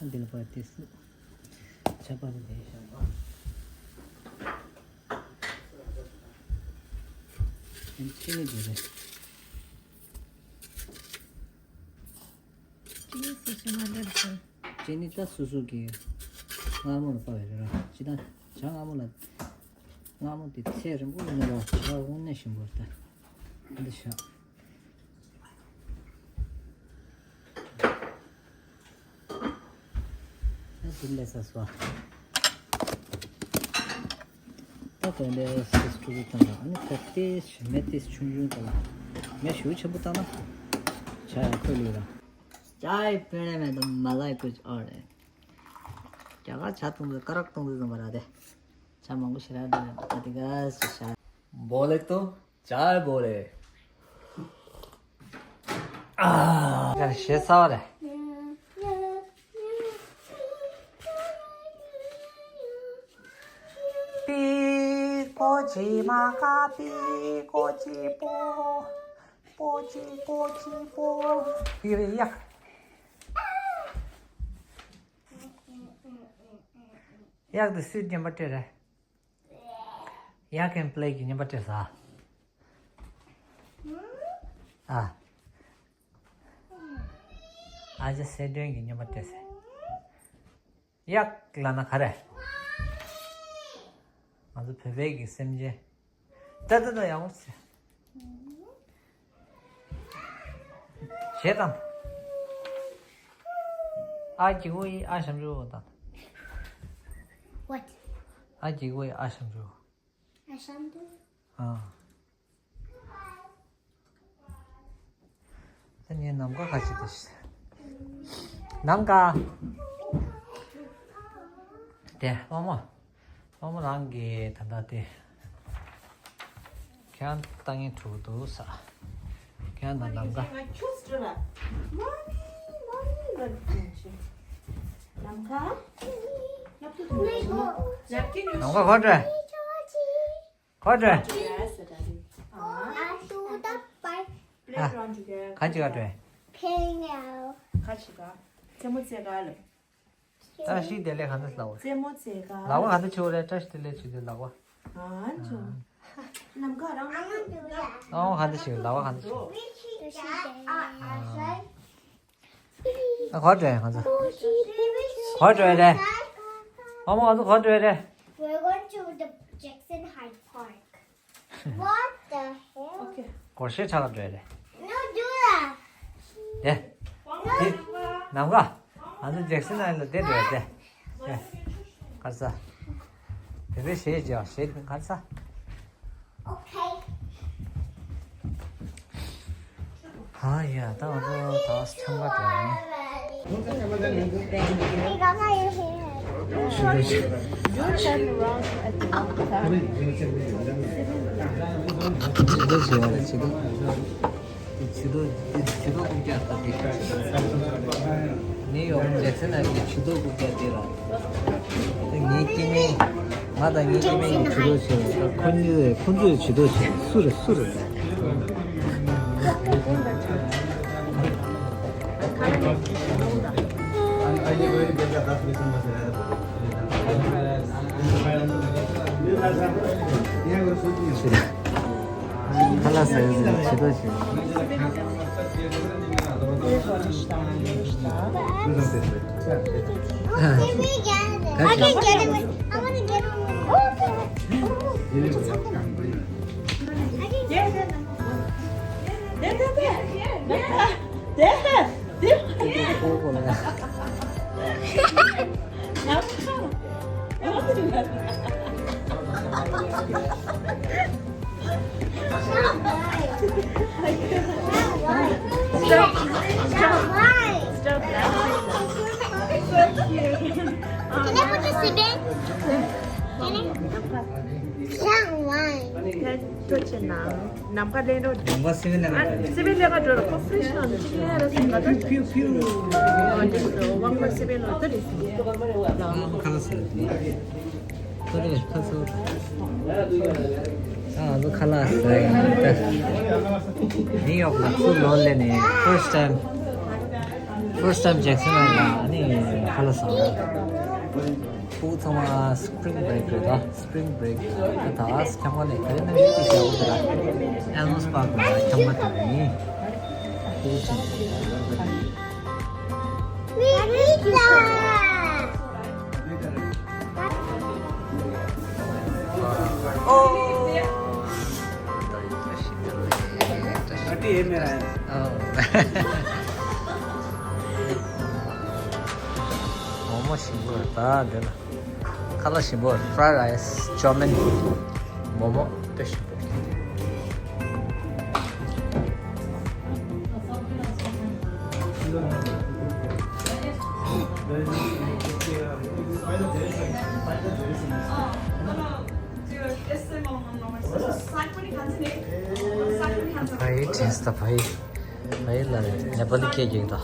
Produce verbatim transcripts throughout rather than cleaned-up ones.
ཨ་འདི་ལ་པར་ཏི་སི་ཆ་པར་འདི་བཞག་པ། ཨ་ཅི་ནི་འདི་རེད། ཅི་ནི་སི་ཤི་མ་འདྲ་འདུག་ཅི་ནི་ད་སོ་སོ་གི་མངར་མོ་ལ་དཔག་པའི་རེད་ར། ཅི་ད་ཇ་མངར་མོ་ལ། མངར་མོ་དེ་ཚད་རིང་པོ་ཡིན་ན་ར་ཇ་དངོས་གནས་ཞིམ་པོ་རེད་ད། འདི་ཤ། ད་དེ་ལས་ས་སོ། ད་དེ་འདྲའི་སིས་ཀྲུ་གུ་བཏང་དང་ཨ་ནི་ད་ཏིས་མེ་ཏིས་ཆུང་ཆུང་དང་མེ་ཞུ་ཆེན་པོ་བཏང་ན་ཇ་ཡང་ཁོལ་ལུས་ར། ཇ་ཡི་པེ་ནེ་མེ་དང་མ་ལ་ཡི་ཀུ་ཨོ་རེ། རྒྱ་གར་ཇ་བཏུང་དུས་ཀ་རག་བཏུང་དུས་ཙམ་པ་ར་དེ། ཇ་མང་པོ་ཞེ་དྲག་འདུག་ཨ་དེ་ག་སུ་ཤ། བོ་ལེགས་ཏོ། ཇ་བོ་རེད། ཨ། ཞེ་ས་བ་རེད། པི་ཀོ་ཅི་མ་ཀ་པི་ཀོ་ཅི་པོ། པོ་ཅི་པོ་ཅི་པོ། པི་རི་ཡག་ཡག་དེ་སུས་རྒྱན་པ་སྤྲད་རེད། ཡ་ཁན་པི་ལེ་གི་རྔན་པ་སྤྲད་ས། ཨ། ཨ་ཅེ་སེ་ཏྲེན་གི་རྔན་པ་སྤྲད་ས། ཡག་ལབ་ན་ག་རེ། ང་ཚོ་བོད་པའི་གི་སེམས་ཅན། ཏ་ཏ་ཏ་ཡག་པོ་ཟེར། བྱེད་དང་། ཨ་གི་གུ་ཨི་ཨ་ཞབས་ཀྱུ་དང་། What? ཨ་གི་གུ་ཨི་ཨ་ཞབས་ཀྱུ། ཨ་ཞབས་ཀྱུ། ཨ། ད་ངའི་ནམ་མཁའ་ཁ་ཅིག་ཏུ་ཤི། ནམ་མཁའ། དེ་སློང་མོ། སློང་མོ་རང་གི་ད་ལྟ་དེ། ཁྱེད་རང་ལྟ་ངན་འཁྲུག་འདུག་ས། ཁྱེད་རང་དང་ནམ་མཁའ། ནམ་མཁའ། ནམ་མཁའ་གོ་འདྲ། ག་འདྲ། ཨ། ག་ཅི་ག་འདྲ། ཁ་ཅིག་ག་རྩེད་མོ་རྩེ་ག་ལ། བཀྲ་ཤིས་བདེ་ལེགས་ག་འདྲ་ལབ། རྩེད་མོ་རྩེ་ག་ལ། ལབ་ག་འདྲ་བྱེད་རེད། བཀྲ་ཤིས་བདེ་ལེགས་བྱེད་དུས་ལབ། ཨ་ཅོ། ནམ་མཁའ་རང་རང་ལ། ཨོ་ག་འདྲ་བྱེད་ལབ་ག་འདྲ་བྱེད། ཨ། ཨ་ག་འདྲ་ང་ཚོ། ག་འདྲ་རེད། ཨ་མ་ང་ཚོ་ག་འདྲ་རེད། We're going to the Jackson Hyde Park. What the hell? Okay. སྒོར་གཞས་ཆགས་ལ་འགྲོ་ཡ་རེད། No, do that. དེ། དེ། ནམ་མཁའ། ང་ཚོ་ཇེག་སན་ཨའི་ལེན་ལ་བསྡད་འགྲོ་ཡ་དེ། དེ། གར་ས། དེ་ཚོའི་གཞས་བརྗེ་བ་གཞས་གར་ས། Okay. ཧ་ཡ་ད་ང་ཚོ་ད་ཆང་ག་འགྲོ་ཡ་ཡིན། You turn wrong at the wrong time. ཇི་ལྟར་བྱས་པ་རེད། ཇི་ལྟར། ཇི་ལྟར། ཇི་ལྟར་ཀུན་ཀྱང་ལྟ་སྟེ། ཡོང་ཇེག་སན་ལགས་ཀྱི་ཇུས་གཏོགས་རྐུབ་བཀྱག་དེ་ར། ངའི་སྐྱེ་དམན། ང་དང་ངའི་སྐྱེ་དམན་གྱི་ཇུས་གཏོགས་བྱས། ཁོ་གཉིས་ཁོ་ཚོའི་ཇུས་གཏོགས་བྱས། སུ་རེད་སུ་རེད། ཁ་ལག་ཟ་ཡི་ཟེར་ཇུས་གཏོགས་བྱས། I can get it. I want to get it. Stop. Stop. Stop laughing. So cute. Can I put the sibling? Can I? Stop lying. ཐུགས་རྗེ་གནང་། ནམ་མཁའ་ལེན་རོགས། ནམ་མཁའ་སེ་བེན་ལེན་ག་འགྲོ། སེ་བེན་ལེན་ག་འགྲོ་ར། ཁོ་ཕི་རེ་ཤི་ནང་གཅིག་ལེན་ར་ཟེར་ག་ད། ཕིའུ་ཕིའུ། ཨ་འདི་སོ་ཝང་ཁར་སེ་བེན་ལོ་ད་རེད་སོ། ཨ་ཁ་ལག་ཟ་ལེ། ཁ་ལག་ཁ་ལག་ཟ་ཡིན་ད། ནིའུ་ཡོག་ལ་ཚུར་ལོག་ལེ་ནས་first time, first time ཇེག་སན་ལ་ཨ་ནི་ཁ་ལག་ཟ། ཕྲུ་གུ་ཚང་མ་spring break རེད་ད། Spring break ད་ཁྱམས་ཁ་ནས་ག་རེ་གནང་གི་འདུག་ཟེར་བ་དེ་ལ་Elmwood Park ལ་ཁྱམས་ཁ་དེ་ནི། མོག་མོག་ཞིམ་པོ་རེད་ད་འདི་ལ། ཁ་ལག་ཞིམ་པོ། fried rice, chow mein, མོག་མོག་དཔེ་ཞིམ་པོ། भाई, टेस्ट त भाई। भाइ་ལ་नेपाली केक यही त।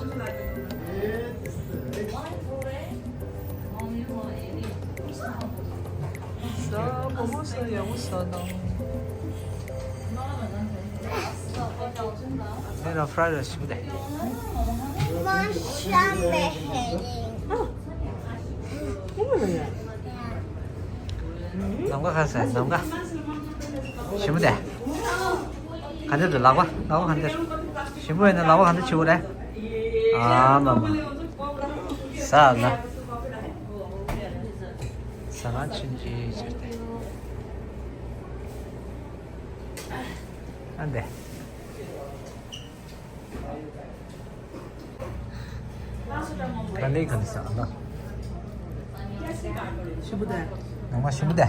मेरा fried rice छुटे। ནམ་མཁའ་ཁ་ཟེར་ནམ་མཁའ། ཞིམ་པོ་དེ། ག་འདྲ་འདུག་ལག་པ་ལག་པ་ག་འདྲ། ཞིམ་པོ་ཡིན་ན་ལག་པ་ག་འདྲ་བྱེད་དགོས་རེད། ཨ་མ་མ། ཟ་ལ། ཟ་ལ་ཆུན་ཆུན་ཟེར་ཏེ། ཨ་འདྲ། ག་ལེ་ག་ལེ་ཟ་ཨ་ལ། ཞིམ་པོ་དེ། ནང་མ་ཞིམ་པོ་དེ།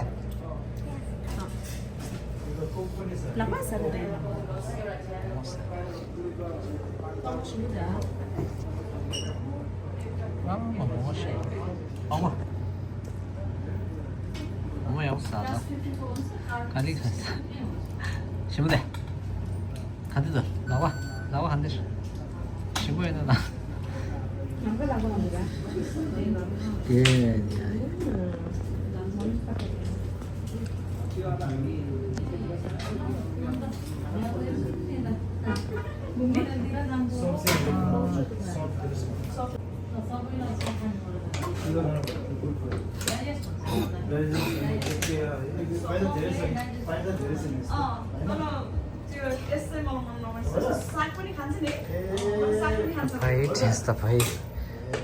ལག་པ་ཟ་རེ་རེད། ཞིམ་པོ་དེ། ཨ་མ་མོ་ཞིམ་པོ་དེ། ཨ་མ། ཨ་མ་ཡག་པོ་ཟ་ཨ་ལ། ག་ལེ་ག་ལེ་ཟ། ཞིམ་པོ་དེ། ག་འདྲ་འདུག་ལག་པ་ལག་པ་ག་འདྲ། ཞིམ་པོ་ཡོད་ན་ལ། དེ། भाइ, टेस्ट त भाइ।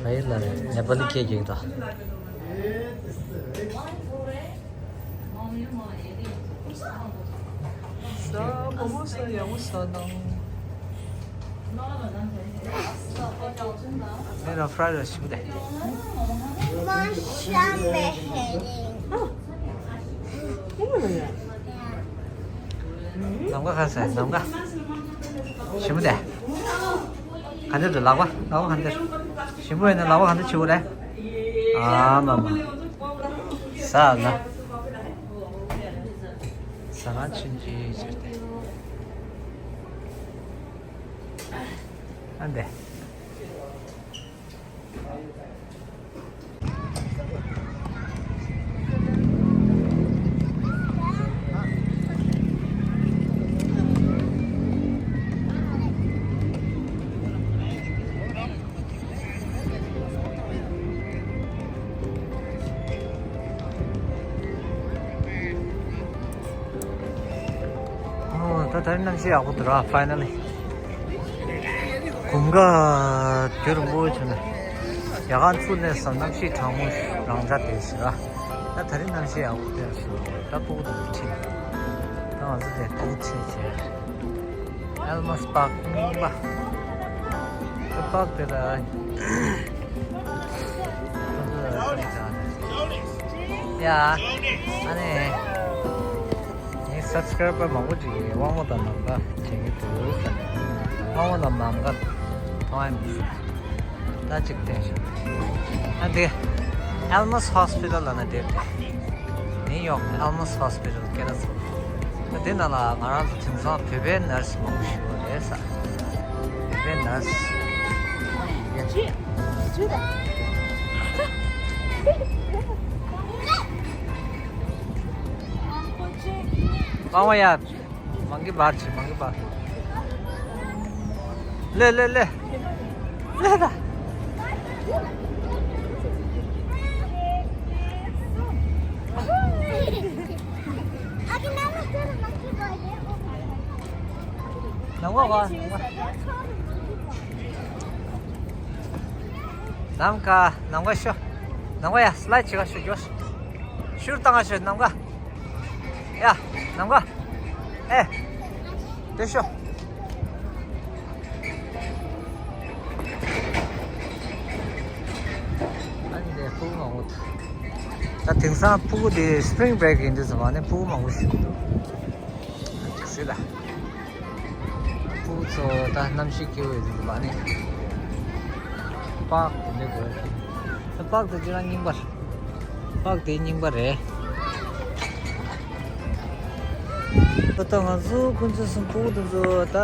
भाइ ला नेपाली केक यही त। ཟ་མོག་མོག་ཟ་ཡག་པོ་ཟ་དང་། ངས་རང་ཕྲའི་རའི་སི་ཞིམ་དེ། ནམ་མཁའ་ཁ་ཟེར་ནམ་མཁའ། ཞིམ་པོ་དེ། ག་འདྲ་འདུག་ལག་པ་ལག་པ་ག་འདྲ། ཞིམ་པོ་ཡིན་ན་ལག་པ་ག་འདྲ་བྱེད་དགོས་རེད། ཨ་མ་མ། ཟ་ལ། ཟ་ལ་ཆུན་ཆུན་ཟེར་ཏེ། ཨ་འདྲ། ཨོ། ད་ད་རིང་གནམ་གཤིས་ཡག་པོ་འདུག་ར། ཕའི་ནལ་ལི། དགུན་ཁ་རྒྱུན་རིང་པོ་བྱུང་ནས། ཡ་ག་ཚུར་སླེབས་སོང་། གནམ་གཤིས་གྲང་མོ་རང་འདྲ་དེ་ཞིག་ར། ད་ད་རིང་གནམ་གཤིས་ཡག་པོ་དེ་ཞིག་ད་ཕྲུ་གུ་དེ་ཁྲིད། ད་ང་ཚོ་དེ་ཕྲུ་གུ་ཁྲིད་བྱས། ཨེལ་མོས་པཱག་རྙིང་པ། དེ་པཱག་དེ་ལ། ཡ། ཨ་ནི། ངའི་སབ་སི་ཀ་རའི་བར་མང་པོ་ཅིག་གིས་དབང་མོ་དང་ནམ་མཁའ་མཇལ་གྱི་འདུག་ཟེར། དབང་མོ་དང་ནམ་མཁའ་མཐོང་ཡ་མི་འདུག་ད་ཅིག་བལྟས་ཤོག་ཨ་འདི། ཨེལ་མོས་ཧོ་སི་པི་ཊལ་ལབ་ན་འདིར་བལྟས། ནིའུ་ཡོག་ཨེལ་མོས་ཧོ་སི་པི་ཊལ་སྐད་གྲགས་ཚ་པོ། ད་འདི་ནང་ལ་ང་རང་ཚོ་དེང་སང་བོད་པའི་ནར་སི་མང་པོ་ཞིག་ཡོད་རེད་ས། བོད་པའི་ནར་སི། པང་བ་ཡ། མང་གི་བར་ཆེ། མང་གི་བར། ལེ་ལེ་ལེ། ལེ་ད། ནམ་མཁའ་ག་ནམ་མཁའ། ནམ་མཁའ་ཤོ། ནམ་མཁའ་ཡ་སི་ལའེ་ཌི་བྱེད་ག་ཤོ་རྒྱོ། ཤུར་བཏང་ག་ཤོ་ནམ་མཁའ། ཡ། ནམ་མཁའ། ཨེ། དེ་ཤོ། ཨ་ནི་དེ་ཕྲུ་གུ་མང་པོ་འདུག་ད་དེང་སང་ཕྲུ་གུ་དེ་སི་པི་རིང་བྷེ་རེག་ཡིན་དུས་ཙམ་པ་ནས་ཕྲུ་གུ་མང་པོ་ཞིག་འདུག་ཅིག་སྲིད་ལ། ཕྲུ་གུ་ཚོ་ད་གནམ་གཤིས་སྐྱིད་པོ་ཡོད་དུས་ཙམ་པ་ནས། པཱག་དེ་འདྲ་དགོས། ད་པཱག་དེ་ཅི་རང་རྙིང་པ། པཱག་དེ་རྙིང་པ་རེད། ད་ལྟ་ང་ཚོ་ཀུན་གསལ་གསུམ་ཕྲུ་གུ་དེ་ཚོ་ད་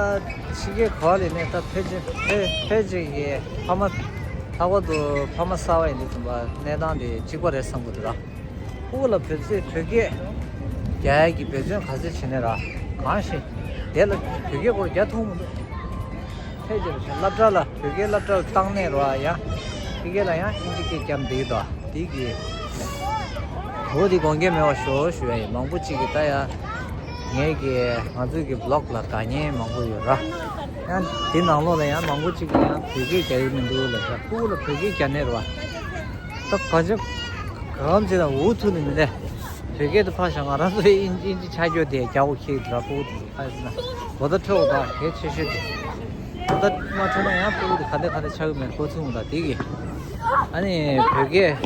ཕྱི་རྒྱལ་ག་པ་ལ་ནས་ད་ཕལ་ཆེར་ཕལ་ཕལ་ཆེར་གྱི་ཕ་མ་ལྷག་པར་དུ་ཕ་མ་གསར་པ་ཡིན་དུས་ཙམ་པ་གནས་སྟངས་དེ་གཅིག་པ་རེད་བསམ་གྱི་འདུག་ར། ཕྲུ་གུ་ལ་བོད་ཚིག་བོད་སྐད་རྒྱག་ཡ་གི་འབད་བརྩོན་ག་ཚོད་བྱས་ནས་ར། གང་ཤེས། དེ་ལ་བོད་སྐད་སྐོར་རྒྱག་ཐུབ་མི་འདུག་ཕལ་ཆེར་སློབ་གྲྭ་ལ་བོད་སྐད་སློབ་གྲྭ་ལ་བཏང་ནས་རོ། ཡང་ཕ་གི་ལ་ཡང་ཨིན་ཇི་སྐད་རྒྱབ་བསྡད་ཀྱི་འདུག་དེ་གི་འོ་དེ་དགོངས་འགལ་མེད་པ་ཞོག་ཞུ་ཡ་ཡིན། མང་པོ་ཅིག་གིས་ད་ཡ་ངའི་གི་ང་ཚོའི་གི་བི་ལོག་ལ་དགའ་མཁན་མང་པོ་ཡོད་ར། ཡང་དེ་ནང་ལོགས་ལ་ཡང་མང་པོ་ཅིག་གིས་ཡང་བོད་སྐད་རྒྱག་གི་མི་འདུག་ལབ་ར། ཕྲུ་གུ་ལ་བོད་སྐད་རྒྱག་ནས་རོ། ད་བར་ཆད་གང་ཅི་ལ་འུ་ཐུག་ནས་མི་ལས། བོད་སྐད་དུ་ཕར་བཞག་ང་རང་ཚོའི་ཨིན་ཨིན་ཇི་ཆ་རྒྱུ་དེ་རྒྱག་དགོས་ཁེལ་འདུག་ཕྲུ་གུ་དེ་ཕར་ཟེར་ན་གོ་བརྡ་འཕྲོད་དགོས་ད་གལ་ཆེ་ཤོས་དེ། གོ་བརྡ་མ་འཕྲོད་ན་ཡང་ཕྲུ་གུ་དེ་ག་འདྲ་ག་འདྲ་ཆགས་ཀྱི་མེད་ཁོ་ཚོ་ད་དེ་གི། ཨ་ནི་བོད་སྐད་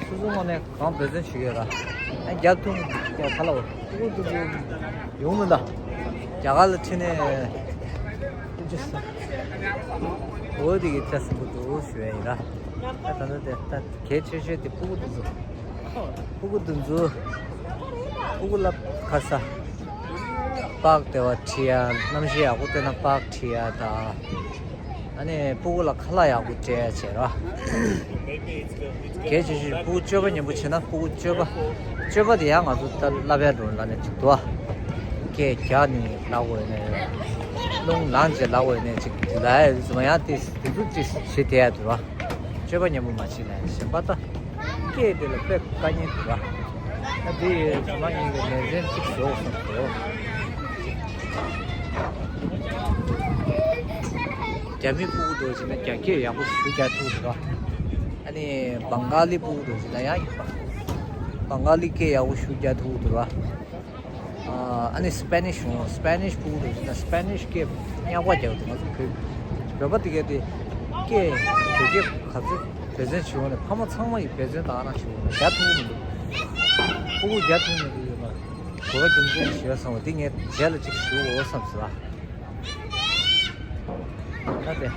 སོ་སོའི་ངོས་ནས་གང་འབད་བརྩོན་བྱེད་ཀྱི་ཡོད་ར། ཨ་རྒྱབ་ཐུང་རྒྱབ་ག་ལ་བ་ཕྲུ་གུ་དེ་ཚོ་ཡོང་མི་འདའ། རྒྱ་གར་ལ་ཁྲིད་ནས་ཨིན་ཇི་ཟེར། འོ་དེ་གི་བརྩེ་སེམས་པོ་འདུག་ཞུ་ཡ་ཡིན་ར། ད་ད་ལྟ་དེ་ད། གལ་ཆེ་ཤོས་དེ་ཕྲུ་གུ་དེ་ཚོ། ཕྲུ་གུ་དེ་ཚོ། ཕྲུ་གུ་ལ་ཁ་ས། པཱག་དེ་བ་ཁྲིད་ཡ། གནམ་གཤིས་ཡག་པོ་དེ་ན་པཱག་ཁྲིད་ཡ་ད། ཨ་ནི་ཕྲུ་གུ་ལ་ཁ་ལག་ཡག་པོ་སྤྲད་ཡ་བྱེད་རོགས། གལ་ཆེ་ཤོས་ཕྲུ་གུ་སྤྱོད་པ་ཉམས་པོ་བྱེད་ན་ཕྲུ་གུ་སྤྱོད་པ། སྤྱོད་པ་དེ་ཡང་ང་ཚོ་ད་བསླབ་ཡ་འགྲོ་ལ་ནས་ཅིག་འདུག་ཨ། སྐད་རྒྱག་ནས་ལབ་དགོས་ནས། རླུང་ལངས་བྱས་ལབ་དགོས་ནས་ཅིག་ལབ་ཡ་ཡོད་ཙམ་ཡང་དེ་དེ་ཚོ་ཅིག་བྱེད་དེ་ཡ་འདུག་ཨ། སྤྱོད་པ་ཉམས་པོ་མ་བྱེད་ན་གཞན་པ་ད་སྐད་དེ་ལ་དཔེ་དཀའ་ངལ་འདུག་ཨ། ད་དེ་ཡི་ཚང་མ་ཡིན་གྱི་ལས་འཛིན་གཅིག་བཟོ་གསུངས་སོ། རྒྱ་མི་ཕྲུ་གུ་འདྲ་བྱས་ན་རྒྱ་སྐད་ཡག་པོ་ཞུ་རྒྱག་ཐུབ་འདུག་ཨ། ཨ་ནི་བང་ག་ལི་ཕྲུ་གུ་འདྲ་བྱས་ན་ཡང་ཡིན་པ། བང་ག་ལི་སྐད་ཡག་པོ་ཞུ་རྒྱག་ཐུབ་འདུག་ཨ། ཨ་ནི་སི་པེ་ནིཤ་འོང་། སི་པེ་ནིཤ་ཕྲུ་གུ་རེད་ཟེར་ན་སི་པེ་ནིཤ་སྐད་ཉག་པ་རྒྱག་འདུག་ང་ཚོ་བོད་བོད་པ་དེ་གས་དེ་སྐད་བོད་སྐད་ག་ཚོད་འབད་བརྩོན་བྱེད་འོང་ནས་ཕ་མ་ཚང་མ་ཡིས་འབད་བརྩོན་དང་ཨ་རང་བྱེད་འོང་ནས་རྒྱག་ཐུབ་ཀྱི་མི་འདུག་ཕྲུ་གུ་རྒྱག་ཐུབ་མི་འདུག་ཡོད་མ་རེད། གོ་བ་རྒྱུ་མཚན་ཞིག་ཡོད་བསམ་པ་དེ་ངས་རྗེས་ལ་ཅིག་ཞུ་འོ་བསམ་ཟེར་བ། ད་དེ་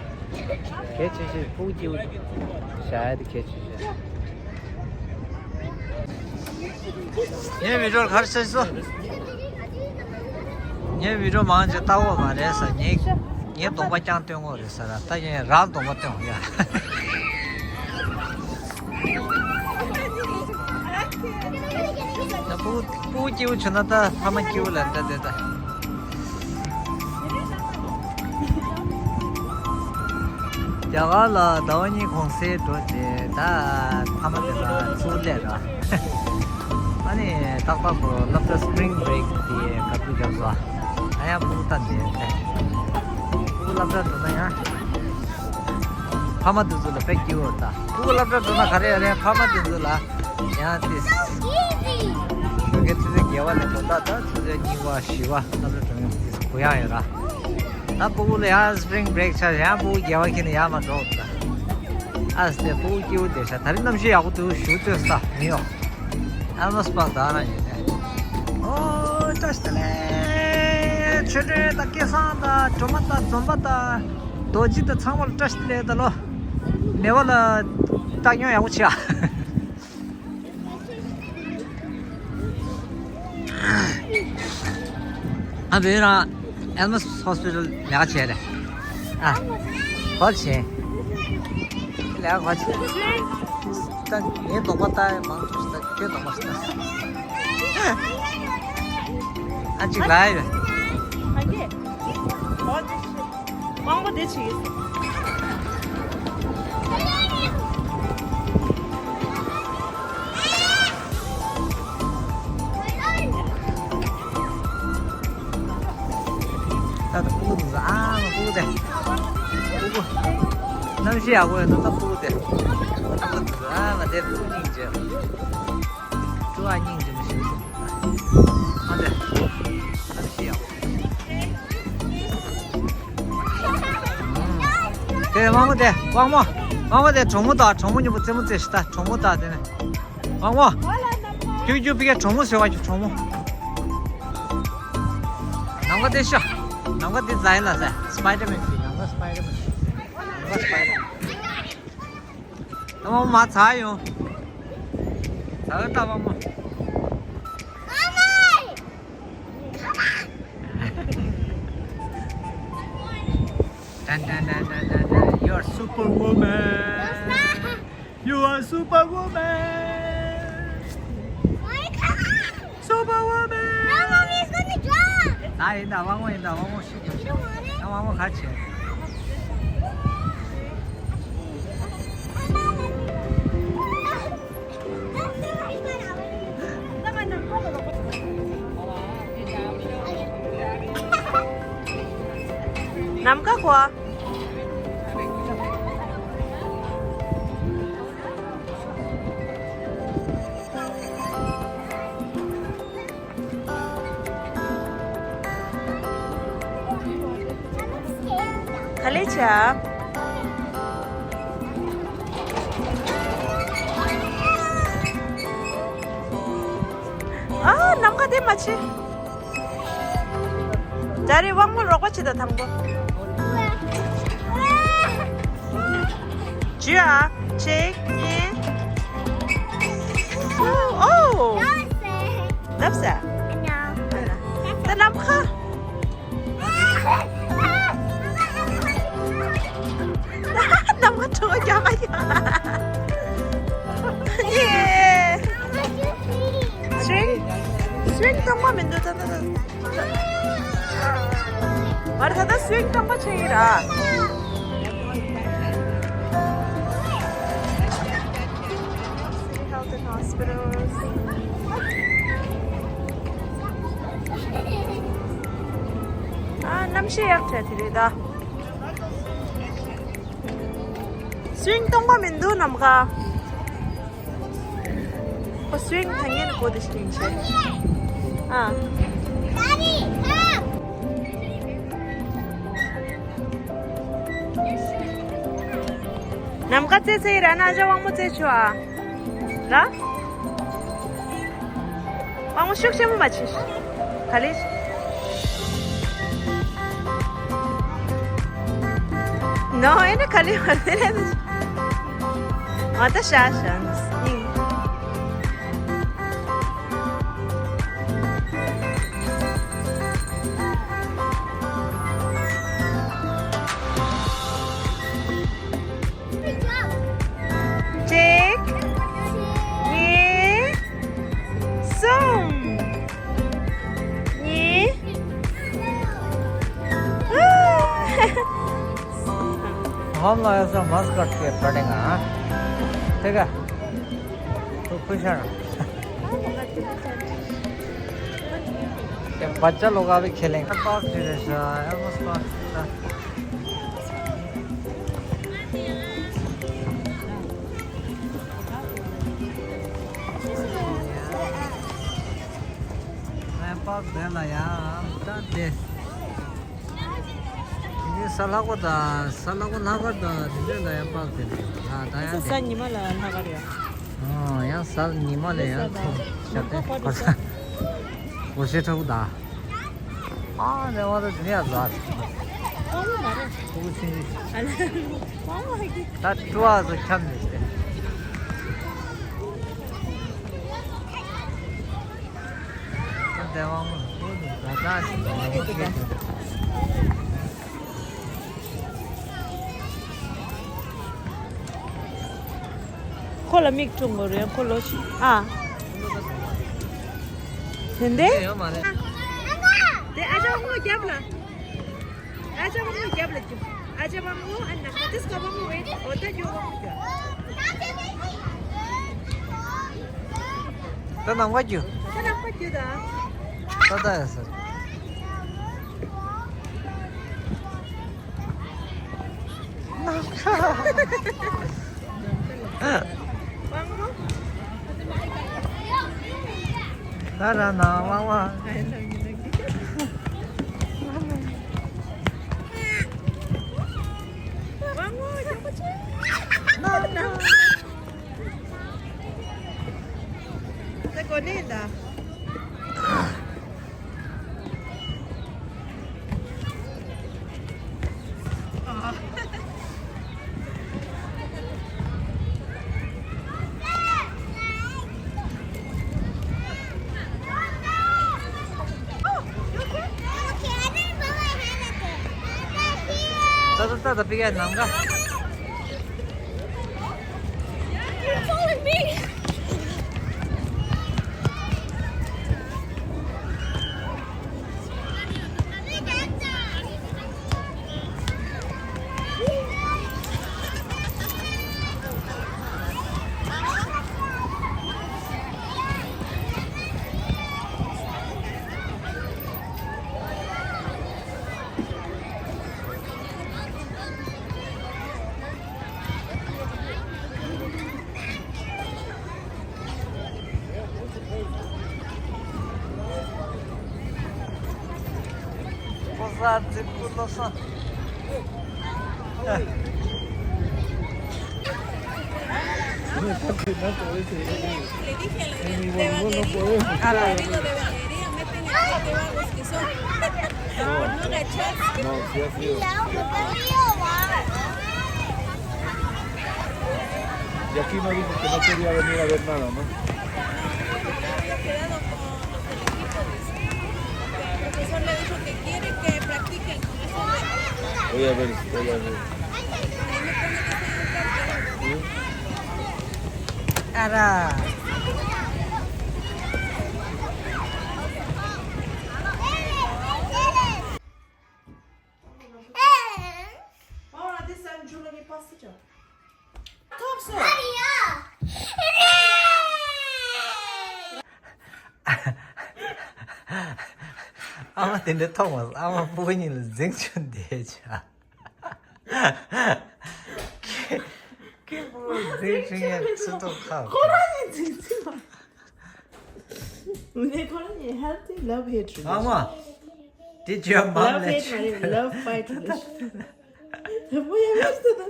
གལ་ཆེ་ཤོས་ཕྲུ་གུ་སྐྱིད་པོ་བྱ་ཡ་དེ་གལ་ཆེ་ཤོས། ངའི་བི་ཌིའོ་ག་རེ་བྱས་སོང་། ངའི་བི་ཌིའོ་མང་ཆེ་ལྟ་གོ་མ་རེད་ས། ངའི་ངའི་གདོང་པ་རྐྱང་སྟོན་གོ་རེད་ས་ར། ད་ངས་རང་གདོང་པ་སྟོན་གོ་ཡ། སྐྱིད་པོ་བྱུང་ན་ད་ཕ་མ་སྐྱིད་པོ་ལ་འདྲ་དེ་ད། རྒྱ་གར་ལ་ཟླ་བ་གཉིས་གུང་སེང་འགྲོ་རྗེས་ད་ཕ་མ་དེ་ལ་ཚུར་སླེབས་ར། ཨ་ནི་ཏག་ཏག་པོ་སློབ་གྲྭ་སི་པི་རིང་བྷི་རེག་དེ་ག་དུས་རྒྱབ་སོང་། ཨ་ཡང་ཕྲུ་གུ་ད་འདི་རེད། ཕྲུ་གུ་སློབ་གྲྭ་འགྲོ་ན་ཡང་ཕ་མ་དེ་ཚོ་ལ་དཔེ་སྐྱིད་པོ་རེད་ད། ཕྲུ་གུ་སློབ་གྲྭ་འགྲོ་ན་ག་རེ་ཡོད་རེད། ཕ་མ་དེ་ཚོ་ལ་ཡང་དེ་ཞོགས་ཀས་ཆུ་ཚོད་བརྒྱད་པ་ནས་འགྲོ་ད་ད་ཆུ་ཚོད་གཉིས་པ་བཞི་པ་སློབ་གྲྭ་འགྲོ་ཡོང་དུས་གུ་ཡངས་ཡོད་ར། ད་ཕྲུ་གུ་ལ་ཡང་སི་པི་རིང་བྷི་རེག་ཆགས་ཡང་ཕྲུ་གུ་བརྒྱད་པ་ཁྱེར་ནས་ཡར་མར་འགྲོ་དགོས་ད། ཨ་སྟེ་ཕྲུ་གུ་སྐྱིད་པོ་བསྡད་ཤག་ད་རིང་གནམ་གཤིས་ཡག་པོ་འདུག་ཞུ་ཚོད་ས་མི་ཡོང་། ཨ་མ་སི་པང་ད་རང་ཡིན་ནས། ཨོ་བཀྲ་ཤིས་བདེ་ལེགས། ཆོས་སྒྲོན་དང་སྐལ་བཟང་དང་སྒྲོལ་མ་དང་འཛོམས་པ་དང་རྡོ་རྗེ་དང་ཚང་མ་ལ་བཀྲ་ཤིས་བདེ་ལེགས་ད་ལོ། ནེ་བ་ལ་བཏང་སྙོམས་ཡག་པོ་བྱེད་ཨ། ཨ་བོད་རང་ཨེལ་མོ་སི་ཧོ་སི་པི་ཊལ་ལས་ཀ་བྱས་རེད། ཨ་གོ་བྱས། ལས་ཀ་གོ་བྱས། ད་ངའི་དོགས་པ་ལྟ་མང་དུ་ཞིག་ད་ཁྱོད་དོགས་པ་ཞིག་ལྟ། ཨ་གཅིག་ལ་ཡོད། དབང་པོ་དེ་ཆི་ཡིན། ད་ད་ཕྲུ་གུ་དེ་ཚོ་ཨ་མ་ཕྲུ་གུ་དེ། ཕྲུ་གུ། གནམ་གཤིས་ཡག་པོ་ཡོད་ན་ད་ཕྲུ་གུ་དེ། ཕྲུ་གུ་དེ་ཚོ་ཨ་མ་དེ་ཕྲུ་གུ་སྙིང་རྗེ། ཕྲུ་གུ་ཨ་སྙིང་རྗེ་མོ་ཞིག་འདུག་ཨ་དེ། གནམ་གཤིས་ཡག་པོ། དེ་དབང་མོ་དེ་དབང་མོ། དབང་མོ་དེ་གྲོགས་མོ་དང་གྲོགས་མོ་གཉིས་པོ་རྩེད་མོ་རྩེ་ཤི་ད་གྲོགས་མོ་དང་དེ་ནས། དབང་མོ། ཀྱུ་ཀྱུ་ཕི་ཀའི་གྲོགས་མོ་ཟེར་བ་ཀྱི་གྲོགས་མོ། ནམ་མཁའ་དེ་ཤོ། ནམ་མཁའ་དེ་ཛའི་ལ་ཟེར་སི་པའི་ཌར་མེན་ཞིག་ནམ་མཁའ་སི་པའི་ཌར་མེན་ཞིག་ནམ་མཁའ་སི་པའི་ཌར་མེན། དབང་མོ་མ་ཚ་ཡོང་། ཚ་གི་ད་དབང་མོ། ཏན་ཏན་ཏན་ཏན་ཏན་ཏན། You are superwoman. You are superwoman. Superwoman. No, mommy, it's gonna drop. ད་ཡིན་ད་དབང་མོ་ཡིན་ད་དབང་མོ་ཤི་ད། དབང་མོ་ག་བྱེད། ནམ་མཁའ་གོ། ག་ལེ་བྱ། ཨ་ནམ་མཁའ་དེ་མ་ཆེ། ད་རེས་དབང་མོ་རོགས་པ་བྱེད་དང་དང་པོ། ཇུ་ཨ། གཅིག་གཉིས། ཨོ། ལབ་ས། ད་ནམ་མཁའ། ནམ་མཁའ་བྲོ་བ་རྒྱག་ག་ཡ། ཡེ། སུའིང་། སུའིང་གཏོང་མ་མི་འདུག་ད་ད་ད། ང་ད་ལྟ་སུའིང་གཏོང་མ་བྱེད་ཀྱི་ར། City Health and Hospitals. ཨ་གནམ་གཤིས་ཡག་ཐལ་དེ་རེད་ད། སུའིང་གཏོང་པ་མི་འདུག་ནམ་མཁའ། ཁོ་སུའིང་ཐང་ངན་གོ་དེ་ཤིང་ཆེ། ཨ། ནམ་མཁའ་རྩེ་རྩེ་ཡི་ར་ན་ཨ་ཅག་དབང་མོ་རྩེ་ཆོག་ཨ། ར། དབང་མོ་ཤུགས་ཆེན་པོ་མ་བྱེད། ག་ལེ། ནོ་ཨེ་ནི་ག་ལེ་མ་ཟེར་ལེ། ཨ་ད་ཤ་ཤ་ནི། གཅིག་གཉིས། གསུམ། हम लोग ऐसा मस्त करके पड़ेगा, हाँ? ठीक है, तो खुश है ना? ये बच्चा लोग अभी खेलेंगे। पार्क जैसा है, मस्त पार्क। पार्क है ना यार, हम जाते हैं। ཡིན་ས་ལྷག་པ་དང་ས་ལྷག་པ་ལྷག་པར་དང་དེ་འདྲ་ལ་ཡང་དཔག་དེ་རེད། ད་ད་ཡང་ས་ཉི་མ་ལ་ལྷག་པ་རེད། ཨ་ཡང་ས་ཉི་མ་ལ་ཡང་ཁོ་ཤ་སྟེ་གོ་ས་གོ་ཤེས་ཁྲག་པོ་ད། ཨ་ནེ་བ་ད་དེ་ནས་ཡ་ཟ། ཁོ་ཆིན་ད་ཀྲུ་བ་ཟ་ཁྱམ་ནས་སྟེ། ཁོ་ལ་མིག་བཀྲུ་དགོས་རེད། ཁོ་ལོ་ཆི་ཨ། དེ་འདྲ། དེ་ཨ་ཅག་དབང་མོ་རྒྱབ་ལ། ཨ་ཅག་དབང་མོ་རྒྱབ་ལ་རྒྱུ། ཨ་ཅག་དབང་མོ་ཨ་ན་ཁ་ཏིས་ཀ་དབང་མོ་ཝེ་ཨོ་ད་རྒྱུ་དབང་མོ་རྒྱུ། ད་ནང་པ་རྒྱུ། ད་ནང་པ་རྒྱུ་ད། ད་ད་ཡ་ས། ནང་པ། དབང་མོ། ད་ར་ན་དབང་མོ། དབང་མོ་ཡག་པོ་བྱས། ད་གོ་ནས་ད། ད་ད་ད་ད་པི་ཀ་ནམ་ག Le dije a la de, de Valeria, digo, de Valeria, meten aquí de vagos que son. Por no agacharse. No, sí ha sido. Y aquí no dijo que no quería venir a ver nada, ¿no? Había quedado con los del equipo, dice. El profesor le dijo que quiere que practiquen con esos de... Voy a ver, voy a ver. Ahí me pone que soy un campeón. ¿Sí? Ara. Paola, this time, Julie, pass it up. Top sir. ཨ་མ་དེ་འདྲ་མཐོང་བ། ཨ་མ་སྤུ་གུ་གཉིས་ལ་འཛིང་ཆུ་འདེད་བྱ། ཁྱེད་ཁྱེད་སྤུ་གུ་འཛིང་ཆུ་ཡང་ཚིག་ཐོག་ཁ། ཁོ་རང་ནི་འཛིང་ཚིག་མ། ཁོ་རང་ནི་healthy love hate relationship. ཨ་མ། Did your mom let you? Love hate མ་རེད། Love fight relationship. དེ་མོ་ཡང་མེད་ཟེར་ད།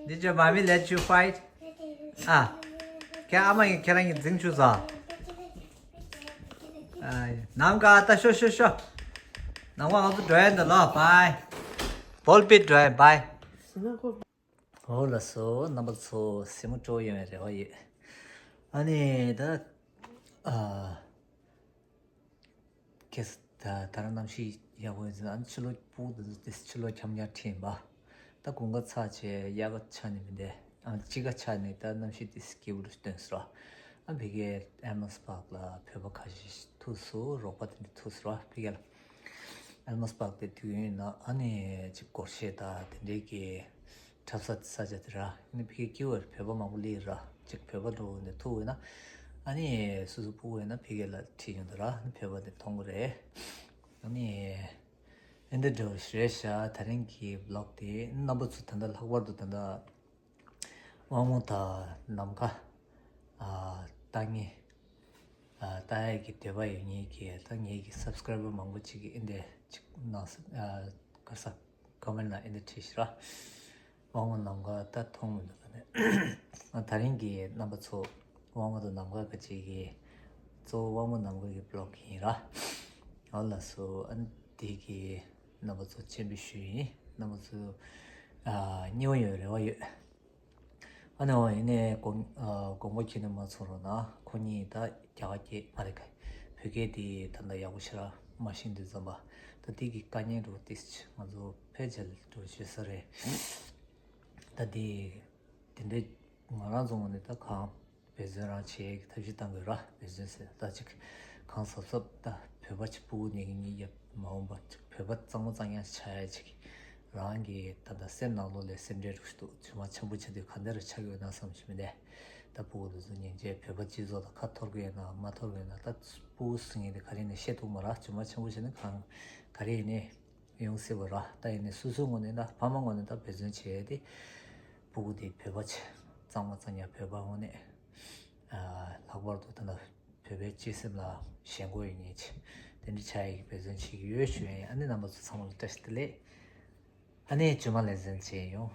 Did your mommy let you fight? ཨ། ཁྱེད་ཨ་མ་ཡིས་ཁྱེད་རང་གི་འཛིང་ཆུ་ཟ། ཨ། ནམ་མཁའ་ད་ཤོ་ཤོ་ཤོ། ནམ་མཁའ་ང་ཚོ་འགྲོ་ཡ་འདི་ལོ། Bye. བོལ་པི་འགྲོ་ཡ། Bye. འོ་ལགས་སོ། རྣམ་པ་ཚོ་སེམས་སྤྲོ་ཡོང་བའི་རེ་བ་ཡོད། ཨ་ནི་ད། ཨ། ཁྱེད་ད་ད་རང་གནམ་གཤིས་ཡག་པོ་ཡིན་ཟེར། ཨ་ནི་ཕྱི་ལོགས་སྤུ་གུ་དེ་ཚོ་དེ་ཕྱི་ལོགས་འཁྱམ་འཁྱམ་ཁྲིད་ཡིན་པ། ད་དགུན་ཁ་ཚར་བྱས་དབྱར་ཁ་ཆགས་ནས་མི་འདས། ཨ། དཔྱིད་ཀ་ཆགས་ནས་ད་གནམ་གཤིས་དེ་སྐྱིད་པོ་རུ་སྟོན་ཟེར་བ། ཨ། ཕ་གིར་ཨེལ་མོན་སི་པཱག་ལ་བོད་པ་ཁ་ཤས་ཐུག་སོང་། རོགས་པ་དེ་འདྲ་ཐུག་ཟེར་བ། ཕ་གིར་ཨེལ་མོན་སི་པཱག་དེ་དུས་ཡུན་ན་ཨ་ནི་ཅིག་སྒོར་གཞས་དང་དེ་འདྲའི་གི་འཁྲབ་ས་ས་ཆ་དེ་ར། ཨ་ནི་ཕ་གིར་སྐྱིད་པོ་རེད། བོད་པ་མང་པོ་སླེབས་ར། ཅིག་བོད་པ་འགྲོ་འོང་ནས་ཐུག་འོང་ན། ཨ་ནི་སོ་སོ་སྤུ་གུ་ཡིན་ན་ཕ་གི་ལ་ཁྲིད་ཡོང་དུས་ར། ཨ་ནི་བོད་པ་དེ་མཐོང་གི་རེད། ཨ་ནི་ཨེ་འདི་འདྲ་བོ་རེད་ཤག་ད་རིང་གི་བི་ལོག་དེ། རྣམ་པ་ཚོ་ད་ལྟ་ལྷག་པར་དུ་ད་ལྟ་དབང་མོ་དང་ནམ་མཁའ། ཨ་ལྟ་ངེས། ཨ་ལྟ་ཡག་གི་འདོད་པ་ཡོད་མཁན་གྱི། ད་ངེད་ཀྱི་སབ་སི་ཀ་རའི་བར་མང་པོ་ཅིག་གིས་ཨེ་འདི་ཅིག་གནང་ས། ཨ་ག་ས་ཀོ་མེན་ཊི་ནང་ཨེ་འདི་བྲིས་ཤག་ར། དབང་མོ་ནམ་མཁའ་ད་མཐོང་མི་འདུག་ག་ནས། ཨ་ད་རིང་གི་རྣམ་པ་ཚོ་དབང་མོ་དང་ནམ་མཁའ་ག་ཅིག་གི། གཙོ་བོ་དབང་མོ་ནམ་མཁའ་གི་བི་ལོག་ཡིན་ར། ཨོ་ལགས་སོ། ཨ་འདི་གི་རྣམ་པ་ཚོ་སྤྱན་འབུལ་ཞུ་ཡིན། རྣམ་པ་ཚོ་ཨ་མཉེས་པོ་ཡོད་རེ་བ་ཡོད། ཨ་ནི་འོ་ཡིན་ནའི་དགོངས་ཨ་དགོངས་པ་ཁྱོན་ནས་མ་ཚོམ་རོགས་གནང་། ཁོ་གཉིས་ད་རྒྱ་གར་སྐད་མ་རེད་ག་བོད་སྐད་དེ་ད་ལྟ་ཡག་པོ་ཞེ་དྲག་མ་ཤེས་དུས་ཙམ་པ། ད་དེ་གི་དཀའ་ངལ་འདྲ་བོ་ཏོག་ཙམ་ང་ཚོ་ཕལ་ཆེར་འདྲ་བོ་ཞུ་ས་རེད། ད་དེ་དེ་འདྲའི་ང་རང་ཚོ་ངོས་ནས་ད་གང་འབད་བརྩོན་རང་བྱེད་ཀྱི་ཐབས་ཤེས་བཏང་དགོས་ར། འབད་བརྩོན་ཟེར་ད་ཅིག་གང་གཟབ་གཟབ་ད་བོད་པ་ཅིག་སྤུ་གུ་ནས་ཀྱི་གཉིད་ཡབ་མ་འོངས་པ་ཅིག་བོད་པ་གཙང་མ་གཙང་རྐྱང་ཆགས་ཡ་ཅིག་རང་གི་ད་ལྟ་སེམས་ནང་ལོགས་ལ་སེམས་ཁྲལ་རུ་ཞིག་འདུག་རྗེས་མ་ཆེན་པོ་ཆགས་དུས་ག་འདྲ་རུ་ཆགས་ཀྱི་ཡོད་ན་བསམ་གྱི་མི་འདུག་ད་སྤུ་གུ་དེ་ཚོ་སྙིང་རྗེ། བོད་པ་སྤྱི་ཚོགས་ལ་ཁ་འཐོར་གི་ཡོད་ན་མ་འཐོར་གི་ཡོད་ན། ད་སྤུ་གུ་ཟེར་མཁན་དེ་ག་རེ་ཡིན་ནའི་ཤེས་ཐུབ་མ་རེད། རྗེས་མ་ཆེན་པོ་བྱས་ན་གང་ག་རེ་ཡིན་ནའི་ཡོང་སྲིད་པ་རེད། ད་ཡིན་ནའི་སོ་སོའི་ངོས་ནས་ད་ཕ་མ་ངོས་ནས་ད་འབད་བརྩོན་བྱས་ཏེ་སྤུ་གུ་དེ་བོད་པ་ཆགས། གཙང་མ་གཙང་རྐྱང་བོད་པ་ངོས་ནས། ཨ་ལྷག་པར་དུ་ད་ལྟ་བོད་པའི་སྤྱི་སེམས་ལ་ཞེན་ཁོག་ཡོད་མཁན་ཅིག་དེ་འདྲ་ཆགས་ཡག་གི་འབད་བརྩོན་བྱེད་ཀྱི་ཡོད་ཞུ་ཡ་ཡིན། ཨ་ནི་རྣམ་པ་ཚོ་ཚང་མ་ལ་བཀྲ་ཤིས་བདེ་ལེགས། ཨ་ནི་རྗེས་མ་ལེ་ཚན་མཇལ་ཡོང་།